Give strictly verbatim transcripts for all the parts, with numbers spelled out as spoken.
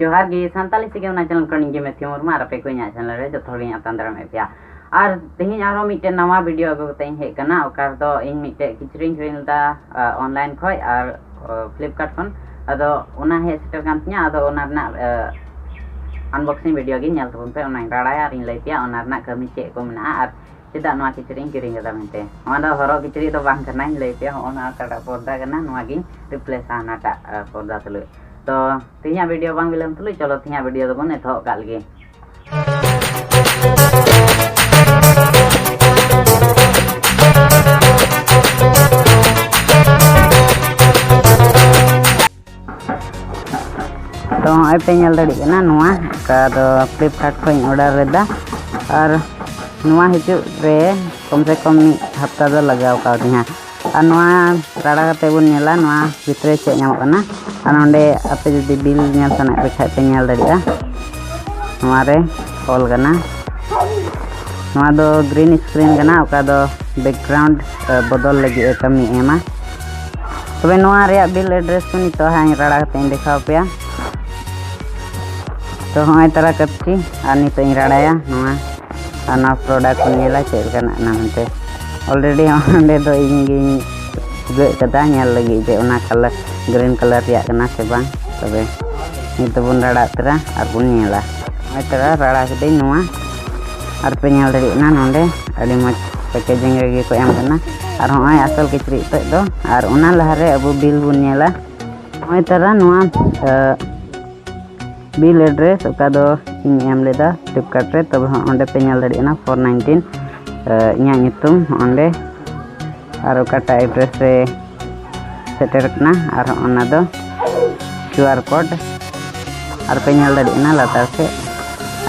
ᱡᱚᱦᱟᱨ ᱜᱮ, ᱥᱟᱱᱛᱟᱞᱤ ᱥᱤᱠᱷᱱᱟᱹᱛ ᱪᱮᱱᱮᱞ ᱠᱷᱚᱱ ᱤᱧ ᱜᱮ ᱢᱮᱛᱷᱤᱭᱩ ᱢᱩᱨᱢᱩ, ᱟᱨ ᱟᱯᱮ ᱠᱚ ᱤᱧᱟᱹᱜ ᱪᱮᱱᱮᱞ ᱨᱮ ᱡᱚᱛᱚ ᱦᱚᱲ ᱜᱮᱧ ᱟᱛᱟᱝ ᱫᱟᱨᱟᱢᱮᱫ ᱯᱮᱭᱟ᱾ ᱟᱨ ᱛᱮᱦᱮᱧ ᱟᱨᱦᱚᱸ ᱢᱤᱫᱴᱮᱱ ᱱᱟᱣᱟ ᱵᱷᱤᱰᱤᱭᱳ ᱟᱹᱜᱩ ᱠᱟᱛᱮ ᱤᱧ ᱦᱮᱡ ᱟᱠᱟᱱᱟ, ᱚᱠᱟ ᱨᱮᱫᱚ ᱤᱧ ᱢᱤᱫᱴᱮᱡ ᱠᱤᱪᱨᱤᱡ ᱤᱧ ᱠᱤᱨᱤᱧ ᱞᱮᱫᱟ ᱚᱱᱞᱟᱭᱤᱱ ᱠᱷᱚᱱ ᱟᱨ ᱯᱷᱞᱤᱯᱠᱟᱨᱴ ᱠᱷᱚᱱ᱾ ᱟᱫᱚ ᱚᱱᱟ ᱦᱮᱡ ᱥᱮᱴᱮᱨ ᱠᱟᱱ ᱛᱤᱧᱟ, ᱟᱫᱚ ᱚᱱᱟ ᱨᱮᱱᱟᱜ ᱟᱱᱵᱚᱠᱥᱤᱝ ᱵᱷᱤᱰᱤᱭᱳ ᱜᱮ ᱧᱮᱞ ᱛᱟᱵᱚᱱ ᱯᱮ, ᱚᱱᱟᱧ ᱨᱟᱲᱟᱭᱟ ᱟᱨ ᱤᱧ ᱞᱟᱹᱭ ᱯᱮᱭᱟ ᱚᱱᱟ ᱨᱮᱱᱟᱜ ᱠᱟᱹᱢᱤ ᱪᱮᱫ ᱠᱚ ᱢᱮᱱᱟᱜᱼᱟ ᱟᱨ ᱪᱮᱫᱟᱜ ᱱᱚᱣᱟ ᱠᱤᱪᱨᱤᱡ ᱤᱧ ᱠᱤᱨᱤᱧ ᱠᱟᱫᱟ ᱢᱮᱱᱛᱮ᱾ ᱱᱚᱣᱟ ᱫᱚ ᱦᱚᱨᱚᱜ ᱠᱤᱪᱨᱤᱡ ᱫᱚ ᱵᱟᱝ ᱠᱟᱱᱟ, ᱤᱧ ᱞᱟᱹᱭ ᱯᱮᱭᱟ, ᱦᱚᱸᱜᱼᱚ ᱱᱚᱣᱟ ᱚᱠᱟᱴᱟᱜ ᱯᱚᱨᱫᱟ ᱠᱟᱱᱟ, ᱱᱚᱣᱟ ᱜᱤᱧ ᱨᱤᱯᱞᱮᱥᱟ ᱦᱟᱱᱟᱴᱟᱜ ᱯᱚᱨᱫᱟ ᱛᱩᱞᱩᱡ᱾ ᱛᱚ ᱛᱮᱦᱮᱧᱟᱜ ᱵᱷᱤᱰᱤᱭᱳ ᱵᱟᱝ ᱵᱤᱞᱚᱢ ᱛᱩᱞᱩᱡ, ᱪᱚᱞᱚ ᱛᱮᱦᱮᱧᱟᱜ ᱵᱷᱤᱰᱤᱭᱳ ᱫᱚᱵᱚᱱ ᱮᱛᱚᱦᱚᱵ ᱠᱟᱜ ᱞᱮᱜᱮ᱾ ᱛᱚ ᱱᱚᱜᱼᱚᱭ ᱯᱮ ᱧᱮᱞ ᱫᱟᱲᱮᱭᱟᱜ ᱠᱟᱱᱟ, ᱱᱚᱣᱟ ᱚᱠᱟ ᱫᱚ ᱯᱷᱞᱤᱯᱠᱟᱨᱴ ᱠᱷᱚᱱ ᱤᱧ ᱚᱰᱟᱨ ᱞᱮᱫᱟ᱾ ᱟᱨ ᱱᱚᱣᱟ ᱦᱤᱡᱩᱜ ᱨᱮ ᱠᱚᱢ ᱥᱮ ᱠᱚᱢ ᱢᱤᱫ ᱦᱟᱯᱛᱟ ᱫᱚ ᱞᱟᱜᱟᱣ ᱠᱟᱣᱫᱤᱧᱟ᱾ ᱟᱨ ᱱᱚᱣᱟ ᱨᱟᱲᱟ ᱠᱟᱛᱮ ᱵᱚᱱ ᱧᱮᱞᱟ ᱱᱚᱣᱟ ᱵᱷᱤᱛᱨᱤ ᱨᱮ ᱪᱮᱫ ᱧᱟᱢᱚᱜ ᱠᱟᱱᱟ᱾ ᱟᱨ ᱱᱚᱰᱮ ᱟᱯᱮ ᱡᱩᱫᱤ ᱵᱤᱞ ᱧᱮᱞ ᱥᱟᱱᱟᱭᱮᱫ ᱯᱮ ᱠᱷᱟᱡ ᱯᱮ ᱧᱮᱞ ᱫᱟᱲᱮᱭᱟᱜᱼᱟ, ᱱᱚᱣᱟ ᱨᱮ ᱚᱞ ᱠᱟᱱᱟ᱾ ᱱᱚᱣᱟ ᱫᱚ ᱜᱨᱤᱱ ᱥᱠᱨᱤᱱ ᱠᱟᱱᱟ, ᱚᱠᱟ ᱫᱚ ᱵᱮᱠᱜᱨᱟᱣᱩᱱᱰ ᱵᱚᱫᱚᱞ ᱞᱟᱹᱜᱤᱫ ᱮ ᱠᱟᱹᱢᱤ ᱮᱢᱟ᱾ ᱛᱚᱵᱮ ᱱᱚᱣᱟ ᱨᱮᱭᱟᱜ ᱵᱤᱞ ᱮᱰᱨᱮᱥ ᱠᱚ ᱱᱤᱛᱚᱜ ᱦᱟᱸᱜ ᱤᱧ ᱨᱟᱲᱟ ᱠᱟᱛᱮ ᱤᱧ ᱫᱮᱠᱷᱟᱣ ᱯᱮᱭᱟ᱾ ᱛᱚ ᱦᱚᱸᱜᱼᱚᱭ ᱛᱟᱨᱟ ᱠᱟᱹᱯᱪᱤ, ᱟᱨ ᱱᱤᱛᱚᱜ ᱤᱧ ᱨᱟᱲᱟᱭᱟ ᱱᱚᱣᱟ᱾ ᱟᱨ ᱱᱚᱣᱟ ᱯᱨᱚᱰᱟᱠᱴ ᱠᱚ ᱧᱮᱞᱟ ᱪᱮᱫ ᱞᱮᱠᱟᱱᱟᱜ ᱠᱟᱱᱟ ᱢᱮᱱᱛᱮ᱾ ᱚᱞᱨᱮᱰᱤ ᱚᱸᱰᱮ ᱫᱚ ᱤᱧ ᱜᱤᱧ ᱵᱷᱩᱜᱟᱹᱜ ᱠᱟᱫᱟ ᱧᱮᱞ ᱞᱟᱹᱜᱤᱫ ᱡᱮ ᱚᱱᱟ ᱠᱟᱞᱟᱨ, ᱜᱨᱤᱱ ᱠᱟᱞᱟᱨ ᱨᱮᱭᱟᱜ ᱠᱟᱱᱟ ᱥᱮ ᱵᱟᱝ᱾ ᱛᱚᱵᱮ ᱱᱤᱛ ᱫᱚᱵᱚᱱ ᱨᱟᱲᱟ ᱩᱛᱟᱹᱨᱟ ᱟᱨ ᱵᱚᱱ ᱧᱮᱞᱟ᱾ ᱱᱚᱜᱼᱚᱭ ᱛᱟᱨᱟ ᱨᱟᱲᱟ ᱠᱤᱫᱟᱹᱧ ᱱᱚᱣᱟ, ᱟᱨ ᱯᱮ ᱧᱮᱞ ᱫᱟᱲᱮᱭᱟᱜ ᱠᱟᱱᱟ ᱱᱚᱰᱮ ᱟᱹᱰᱤ ᱢᱚᱡᱽ ᱯᱮᱠᱮᱡᱤᱝ ᱨᱮᱜᱮ ᱠᱚ ᱮᱢ ᱠᱟᱱᱟ᱾ ᱟᱨ ᱦᱚᱸᱜᱼᱚᱭ ᱟᱥᱚᱞ ᱠᱤᱪᱨᱤᱡ ᱛᱮᱫ ᱫᱚ, ᱟᱨ ᱚᱱᱟ ᱞᱟᱦᱟᱨᱮ ᱟᱵᱚ ᱵᱤᱞ ᱵᱚᱱ ᱧᱮᱞᱟ᱾ ᱱᱚᱜᱼᱚᱭ ᱛᱟᱨᱟ ᱱᱚᱣᱟ ᱵᱤᱞ ᱮᱰᱨᱮᱥ ᱚᱠᱟ ᱫᱚ ᱤᱧ ᱮᱢ ᱞᱮᱫᱟ ᱯᱷᱞᱤᱯᱠᱟᱨᱴ ᱨᱮ, ᱛᱚᱵᱮ ᱦᱚᱸ ᱚᱸᱰᱮ ᱯᱮ ᱧᱮᱞ ᱫᱟᱲᱮᱭᱟᱜ ᱠᱟᱱᱟ ᱯᱷᱳᱨ ᱱᱟᱭᱤᱱᱴᱤᱱ, ᱤᱧᱟᱹᱜ ᱧᱩᱛᱩᱢ ᱚᱸᱰᱮ, ᱟᱨ ᱚᱠᱟᱴᱟᱜ ᱮᱰᱨᱮᱥ ᱨᱮ ᱥᱮᱴᱮᱨ ᱠᱟᱱᱟ, ᱟᱨ ᱚᱱᱟ ᱫᱚ ᱠᱤᱭᱩ ᱟᱨ ᱠᱳᱰ, ᱟᱨ ᱯᱮ ᱧᱮᱞ ᱫᱟᱲᱮᱭᱟᱜ ᱠᱟᱱᱟ ᱞᱟᱛᱟᱨ ᱥᱮᱫ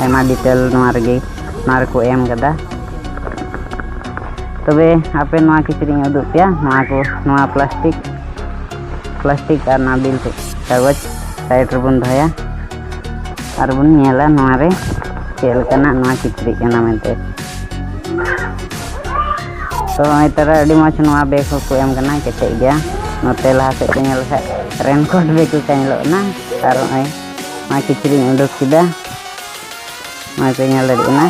ᱟᱭᱢᱟ ᱰᱤᱴᱮᱞ ᱱᱚᱣᱟ ᱨᱮᱜᱮ, ᱱᱚᱣᱟ ᱨᱮᱠᱚ ᱮᱢ ᱠᱟᱫᱟ᱾ ᱛᱚᱵᱮ ᱟᱯᱮ ᱱᱚᱣᱟ ᱠᱤᱪᱨᱤᱡ ᱤᱧ ᱩᱫᱩᱜ ᱯᱮᱭᱟ, ᱱᱚᱣᱟ ᱠᱚ, ᱱᱚᱣᱟ ᱯᱞᱟᱥᱴᱤᱠ, ᱯᱞᱟᱥᱴᱤᱠ ᱟᱨ ᱱᱚᱣᱟ ᱵᱤᱞ ᱠᱟᱜᱚᱡᱽ ᱥᱟᱭᱤᱰ ᱨᱮᱵᱚᱱ ᱫᱚᱦᱚᱭᱟ᱾ ᱟᱨ ᱵᱚᱱ ᱧᱮᱞᱟ ᱱᱚᱣᱟ ᱨᱮ ᱪᱮᱫ ᱞᱮᱠᱟᱱᱟᱜ ᱱᱚᱣᱟ ᱠᱤᱪᱨᱤᱡ ᱠᱟᱱᱟ ᱢᱮᱱᱛᱮ᱾ ᱛᱚ ᱱᱚᱜᱼᱚᱭ ᱛᱟᱨᱟ ᱟᱹᱰᱤ ᱢᱚᱡᱽ ᱱᱚᱣᱟ ᱵᱮᱜᱽ ᱦᱚᱸᱠᱚ ᱮᱢ ᱠᱟᱱᱟ, ᱠᱮᱴᱮᱡ ᱜᱮᱭᱟ᱾ ᱱᱚᱛᱮ ᱞᱟᱦᱟ ᱥᱮᱫ ᱯᱮ ᱧᱮᱞ ᱞᱮᱠᱷᱟᱡ ᱨᱮᱱᱠᱳᱴ ᱵᱮᱜᱽ ᱞᱮᱠᱟ ᱧᱮᱞᱚᱜ ᱠᱟᱱᱟ᱾ ᱟᱨ ᱱᱚᱜᱼᱚᱭ ᱱᱚᱣᱟ ᱠᱤᱪᱨᱤᱡ ᱤᱧ ᱩᱰᱩᱠ ᱠᱮᱫᱟ᱾ ᱱᱚᱜᱼᱚᱭ ᱯᱮ ᱧᱮᱞ ᱫᱟᱲᱮᱭᱟᱜ ᱠᱟᱱᱟ,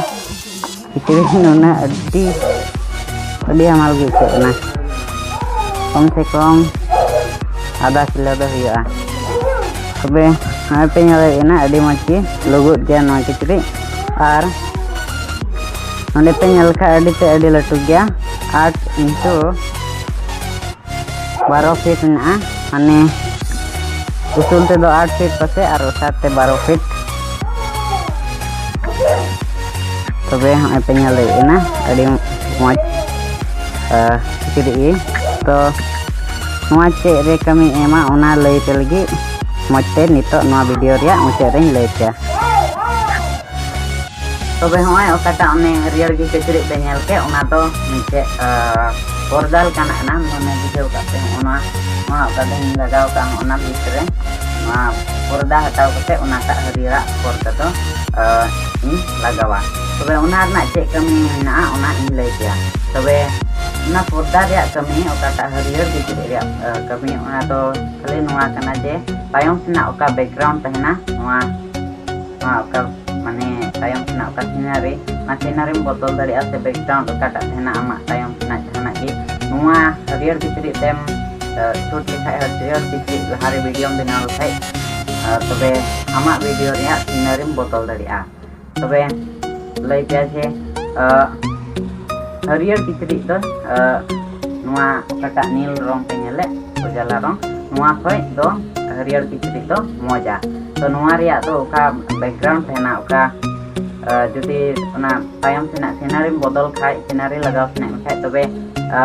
ᱠᱤᱪᱨᱤᱡ ᱱᱩᱱᱟᱹᱜ ᱟᱹᱰᱤ, ᱟᱹᱰᱤ ᱦᱟᱢᱟᱞ ᱜᱮ ᱟᱹᱭᱠᱟᱹᱜ ᱠᱟᱱᱟ᱾ ᱠᱚᱢ ᱥᱮ ᱠᱚᱢ ᱟᱫᱷᱟ ᱠᱤᱞᱳ ᱫᱚ ᱦᱩᱭᱩᱜᱼᱟ᱾ ᱛᱚᱵᱮ ᱱᱚᱜᱼᱚᱭ ᱯᱮ ᱧᱮᱞ ᱫᱟᱲᱮᱭᱟᱜ ᱠᱟᱱᱟ, ᱟᱹᱰᱤ ᱢᱚᱡᱽ ᱜᱮ ᱞᱩᱜᱩᱫ ᱜᱮᱭᱟ ᱱᱚᱣᱟ ᱠᱤᱪᱨᱤᱡ᱾ ᱟᱨ ᱱᱚᱸᱰᱮ ᱯᱮ ᱧᱮᱞ ᱞᱮᱠᱷᱟᱱ ᱟᱹᱰᱤ ᱛᱮ ᱟᱹᱰᱤ ᱞᱟᱹᱴᱩ ᱜᱮᱭᱟ, ᱟᱴ ᱤᱱᱴᱩ ᱵᱟᱨᱚ ᱯᱷᱤᱴ ᱢᱮᱱᱟᱜᱼᱟ, ᱢᱟᱱᱮ ᱩᱥᱩᱞ ᱛᱮᱫᱚ ᱟᱴ ᱯᱷᱤᱴ ᱯᱟᱥᱮ ᱟᱨ ᱚᱥᱟᱨ ᱛᱮ ᱵᱟᱨᱚ ᱯᱷᱤᱴ᱾ ᱛᱚᱵᱮ ᱦᱚᱸᱜᱼᱚᱭ ᱯᱮ ᱧᱮᱞ ᱫᱟᱲᱮᱭᱟᱜ ᱠᱟᱱᱟ, ᱟᱹᱰᱤ ᱢᱚᱡᱽ, ᱟᱸ, ᱠᱤᱪᱨᱤᱡ ᱜᱮ᱾ ᱛᱚ ᱱᱚᱣᱟ ᱪᱮᱫ ᱨᱮ ᱠᱟᱹᱢᱤ ᱮᱢᱟ, ᱚᱱᱟ ᱞᱟᱹᱭ ᱯᱮ ᱞᱟᱹᱜᱤᱫ ᱢᱚᱡᱽ ᱛᱮ ᱱᱤᱛᱚᱜ ᱱᱚᱣᱟ ᱵᱷᱤᱰᱤᱭᱳ ᱨᱮᱭᱟᱜ ᱢᱩᱪᱟᱹᱫ ᱨᱮᱧ ᱞᱟᱹᱭ ᱯᱮᱭᱟ᱾ ᱛᱚᱵᱮ ᱦᱚᱸᱜᱼᱚᱭ ᱚᱠᱟᱴᱟᱜ ᱚᱱᱮ ᱦᱟᱹᱨᱭᱟᱹᱲ ᱜᱮ ᱠᱤᱪᱨᱤᱡ ᱯᱮ ᱧᱮᱞ ᱠᱮᱫ, ᱚᱱᱟ ᱫᱚ ᱢᱤᱫᱴᱮᱡ, ᱟᱸ, ᱯᱚᱨᱫᱟ ᱞᱮᱠᱟᱱᱟᱜ ᱠᱟᱱᱟ, ᱢᱟᱱᱮ ᱵᱩᱡᱷᱟᱹᱣ ᱠᱟᱜ ᱯᱮ᱾ ᱚᱱᱟ, ᱱᱚᱣᱟ ᱚᱠᱟ ᱫᱚᱧ ᱞᱟᱜᱟᱣ ᱠᱟᱜᱼᱟ, ᱚᱱᱟ ᱵᱷᱤᱛ ᱨᱮ ᱱᱚᱣᱟ ᱯᱚᱨᱫᱟ ᱦᱟᱛᱟᱣ ᱠᱟᱛᱮ ᱚᱱᱟᱴᱟᱜ ᱦᱟᱹᱨᱭᱟᱹᱲᱟᱜ ᱯᱚᱨᱫᱟ ᱫᱚ, ᱟᱸ, ᱤᱧ ᱞᱟᱜᱟᱣᱟ᱾ ᱛᱚᱵᱮ ᱚᱱᱟ ᱨᱮᱱᱟᱜ ᱪᱮᱫ ᱠᱟᱹᱢᱤ ᱢᱮᱱᱟᱜᱼᱟ, ᱚᱱᱟ ᱤᱧ ᱞᱟᱹᱭ ᱯᱮᱭᱟ᱾ ᱛᱚᱵᱮ ᱚᱱᱟ ᱯᱚᱨᱫᱟ ᱨᱮᱭᱟᱜ ᱠᱟᱹᱢᱤ, ᱚᱠᱟᱴᱟᱜ ᱦᱟᱹᱨᱭᱟᱹᱲ ᱠᱤᱪᱨᱤᱡ ᱨᱮᱭᱟᱜ, ᱟᱸ, ᱠᱟᱹᱢᱤ, ᱚᱱᱟ ᱫᱚ ᱠᱷᱟᱹᱞᱤ ᱱᱚᱣᱟ ᱠᱟᱱᱟ ᱡᱮ ᱛᱟᱭᱚᱢ ᱥᱮᱱᱟᱜ ᱚᱠᱟ background ᱛᱟᱦᱮᱱᱟ, ᱱᱚᱣᱟ ᱱᱚᱣᱟ ᱚᱠᱟ, ᱢᱟᱱᱮ, ᱛᱟᱭᱚᱢ ᱥᱮᱱᱟᱜ ᱚᱠᱟ scenery, ᱚᱱᱟ sceneryᱢ ᱵᱚᱫᱚᱞ ᱫᱟᱲᱮᱭᱟᱜᱼᱟ, ᱥᱮ background ᱚᱠᱟᱴᱟᱜ ᱛᱟᱦᱮᱱᱟ ᱟᱢᱟᱜ ᱛᱟᱭᱚᱢ ᱥᱮᱱᱟᱜ ᱡᱟᱦᱟᱱᱟᱜ ᱜᱮ᱾ ᱱᱚᱣᱟ ᱦᱟᱹᱨᱭᱟᱹᱲ ᱠᱤᱪᱨᱤᱡ ᱛᱮᱢ, ᱮ, shoot ᱞᱮᱠᱷᱟᱡ, ᱦᱟᱹᱨᱭᱟᱹᱲ ᱠᱤᱪᱨᱤᱡ ᱞᱟᱦᱟᱨᱮ ᱵᱷᱤᱰᱤᱭᱳᱢ ᱵᱮᱱᱟᱣ ᱞᱮᱠᱷᱟᱡ, ᱮ, ᱛᱚᱵᱮ ᱟᱢᱟᱜ ᱵᱷᱤᱰᱤᱭᱳ ᱨᱮᱭᱟᱜ sceneryᱢ ᱵᱚᱫᱚᱞ ᱫᱟᱲᱮᱭᱟᱜᱼᱟ᱾ ᱛᱚᱵᱮ ᱞᱟᱹᱭ ᱯᱮᱭᱟ ᱡᱮ, ᱮ, ᱦᱟᱹᱨᱭᱟᱹᱲ ᱠᱤᱪᱨᱤᱡ ᱫᱚ, ᱮ, ᱱᱚᱣᱟ ᱚᱠᱟᱴᱟᱜ ᱱᱤᱞ ᱨᱚᱝ ᱯᱮ ᱧᱮᱞᱮᱫ, ᱩᱡᱟᱞᱟ ᱨᱚᱝ, ᱱᱚᱣᱟ ᱠᱷᱚᱡ ᱫᱚ ᱦᱟᱹᱨᱭᱟᱹᱲ ᱠᱤᱪᱨᱤᱡ ᱫᱚ ᱢᱚᱡᱟ᱾ ᱛᱚ ᱱᱚᱣᱟ ᱨᱮᱭᱟᱜ ᱫᱚ ᱚᱠᱟ background ᱛᱟᱦᱮᱱᱟ, ᱚᱠᱟ, ᱮ, ᱡᱩᱫᱤ ᱚᱱᱟ ᱛᱟᱭᱚᱢ ᱥᱮᱱᱟᱜ sceneryᱢ ᱵᱚᱫᱚᱞ ᱠᱷᱟᱡ, scenery ᱞᱟᱜᱟᱣ ᱥᱟᱱᱟᱭᱮᱫ ᱢᱮ ᱠᱷᱟᱡ, ᱛᱚᱵᱮ, ᱮ,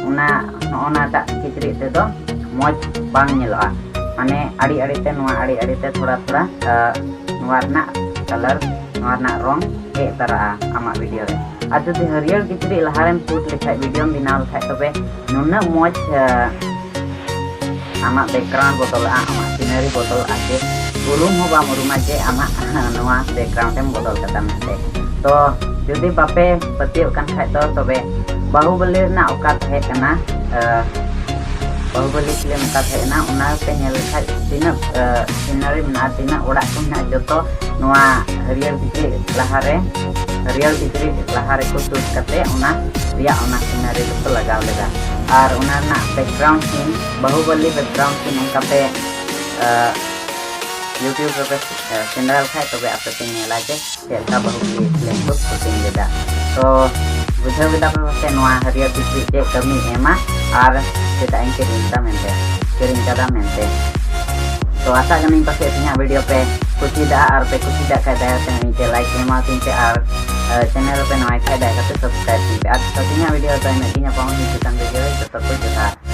ᱚᱱᱟ ᱱᱚᱜᱼᱚ ᱱᱟᱴᱟᱜ ᱠᱤᱪᱨᱤᱡ ᱛᱮᱫᱚ ᱢᱚᱡᱽ ᱵᱟᱝ ᱧᱮᱞᱚᱜᱼᱟ᱾ ᱢᱟᱱᱮ ᱟᱲᱮ ᱟᱲᱮ ᱛᱮ, ᱱᱚᱣᱟ ᱟᱲᱮ ᱟᱲᱮ ᱛᱮ ᱛᱷᱚᱲᱟ ᱛᱷᱚᱲᱟ, ᱮ, ᱱᱚᱣᱟ ᱨᱮᱱᱟᱜ colour, ᱱᱚᱣᱟ ᱨᱮᱱᱟᱜ ᱨᱚᱝ ᱦᱮᱡ ᱛᱟᱨᱟᱜᱼᱟ ᱟᱢᱟᱜ ᱵᱷᱤᱰᱤᱭᱳ ᱨᱮ᱾ ᱟᱨ ᱡᱩᱫᱤ ᱦᱟᱹᱨᱭᱟᱹᱲ ᱠᱤᱪᱨᱤᱡ ᱞᱟᱦᱟᱨᱮᱢ shoot ᱞᱮᱠᱷᱟᱡ, ᱵᱷᱤᱰᱤᱭᱳᱢ ᱵᱮᱱᱟᱣ ᱞᱮᱠᱷᱟᱡ, ᱛᱚᱵᱮ ᱱᱩᱱᱟᱹᱜ ᱢᱚᱡᱽ, ᱮ, ᱟᱢᱟᱜ background ᱵᱚᱫᱚᱞᱚᱜᱼᱟ, ᱟᱢᱟᱜ scenery ᱵᱚᱫᱚᱞᱚᱜᱼᱟ, ᱡᱮ ᱩᱨᱩᱢ ᱦᱚᱸ ᱵᱟᱢ ᱩᱨᱩᱢᱟ ᱡᱮ ᱟᱢᱟᱜ ᱱᱚᱣᱟ background ᱮᱢ ᱵᱚᱫᱚᱞ ᱠᱟᱫᱟ ᱢᱮᱱᱛᱮ᱾ ᱛᱚ ᱡᱩᱫᱤ ᱵᱟᱯᱮ ᱯᱟᱹᱛᱭᱟᱹᱜ ᱠᱟᱱ ᱠᱷᱟᱡ ᱫᱚ, ᱛᱚᱵᱮ ᱵᱟᱦᱩᱵᱟᱞᱤ ᱨᱮᱱᱟᱜ ᱚᱠᱟ ᱛᱟᱦᱮᱸ ᱠᱟᱱᱟ, ᱮ, ᱵᱟᱦᱩᱵᱟᱞᱤ ᱯᱷᱤᱞᱢ ᱚᱠᱟ ᱛᱟᱦᱮᱸ ᱠᱟᱱᱟ, ᱚᱱᱟ ᱯᱮ ᱧᱮᱞ ᱞᱮᱠᱷᱟᱡ ᱛᱤᱱᱟᱹᱜ ᱥᱤᱱᱟᱨᱤ ᱢᱮᱱᱟᱜᱼᱟ, ᱛᱤᱱᱟᱹᱜ ᱚᱲᱟᱜ ᱠᱚ ᱢᱮᱱᱟᱜᱼᱟ, ᱡᱚᱛᱚ ᱱᱚᱣᱟ ᱦᱟᱹᱨᱭᱟᱹᱲ ᱵᱤᱡᱽᱞᱤ ᱞᱟᱦᱟᱨᱮ, ᱦᱟᱹᱨᱭᱟᱹᱲ ᱵᱤᱡᱽᱞᱤ ᱞᱟᱦᱟ ᱨᱮᱠᱚ ᱥᱩᱴ ᱠᱟᱛᱮ ᱚᱱᱟ ᱨᱮᱭᱟᱜ ᱚᱱᱟ ᱥᱤᱱᱟᱨᱤ ᱫᱚᱠᱚ ᱞᱟᱜᱟᱣ ᱞᱮᱫᱟ᱾ ᱟᱨ ᱚᱱᱟ ᱨᱮᱱᱟᱜ ᱵᱮᱠᱜᱨᱟᱣᱩᱱᱰ ᱥᱤᱱ, ᱵᱟᱦᱩᱵᱟᱞᱤ ᱵᱮᱠᱜᱨᱟᱣᱩᱱᱰ ᱥᱤᱱ ᱚᱱᱠᱟ ᱯᱮ YouTube ᱨᱮᱯᱮ ᱥᱮᱸᱫᱽᱨᱟ ᱞᱮᱠᱷᱟᱡ ᱛᱚᱵᱮ ᱟᱯᱮ ᱯᱮ ᱧᱮᱞᱟ ᱡᱮ ᱪᱮᱫ ᱞᱮᱠᱟ ᱵᱟᱦᱩᱵᱟᱞᱤ ᱯᱷᱤᱞᱢ ᱠᱚ ᱥᱩᱴᱤᱝ ᱞᱮᱫᱟ᱾ ᱛᱚ ᱵᱩᱡᱷᱟᱹᱣ ᱠᱮᱫᱟ ᱯᱮ ᱯᱟᱥᱮᱡ ᱱᱚᱣᱟ ᱦᱟᱹᱨᱭᱟᱹᱲ ᱵᱤᱡᱽᱞᱤ ᱪᱮᱫ ᱠᱟᱹᱢᱤ ᱮᱢᱟ ᱟᱨ ᱪᱮᱫᱟᱜ ᱤᱧ ᱠᱤᱨᱤᱧ ᱠᱮᱫᱟ ᱢᱮᱱᱛᱮ, ᱠᱤᱨᱤᱧ ᱠᱟᱫᱟ ᱢᱮᱱᱛᱮ᱾ ᱛᱚ ᱟᱥᱟᱜ ᱠᱟᱹᱱᱟᱹᱧ ᱯᱟᱥᱮᱡ ᱛᱮᱦᱮᱧᱟᱜ ᱵᱷᱤᱰᱤᱭᱳ ᱯᱮ ᱠᱩᱥᱤᱭᱟᱫᱟ, ᱟᱨ ᱯᱮ ᱠᱩᱥᱤᱭᱟᱜ ᱠᱷᱟᱡ ᱫᱟᱭᱟ ᱠᱟᱛᱮ ᱢᱤᱫᱴᱮᱡ ᱞᱟᱭᱤᱠ ᱮᱢᱟ ᱛᱤᱧ ᱯᱮ, ᱟᱨ ᱪᱮᱱᱮᱞ ᱨᱮᱯᱮ ᱱᱟᱣᱟ ᱠᱷᱟᱡ ᱫᱟᱭᱟ ᱠᱟᱛᱮ ᱥᱟᱵᱥᱠᱨᱟᱭᱤᱵ ᱛᱤᱧ ᱯᱮ᱾ ᱟᱨ ᱛᱮᱦᱮᱧᱟᱜ ᱵᱷᱤᱰᱤᱭᱳ ᱫᱚ ᱤᱱᱟᱹᱜ ᱜᱮ, ᱧᱟᱯᱟᱢ ᱦᱩᱭᱩᱜ ᱠᱟᱱ ᱵᱷᱤᱰᱤᱭᱳ ᱨᱮ, ᱡᱚᱛᱚ ᱠᱚ ᱡᱚᱦᱟᱨ᱾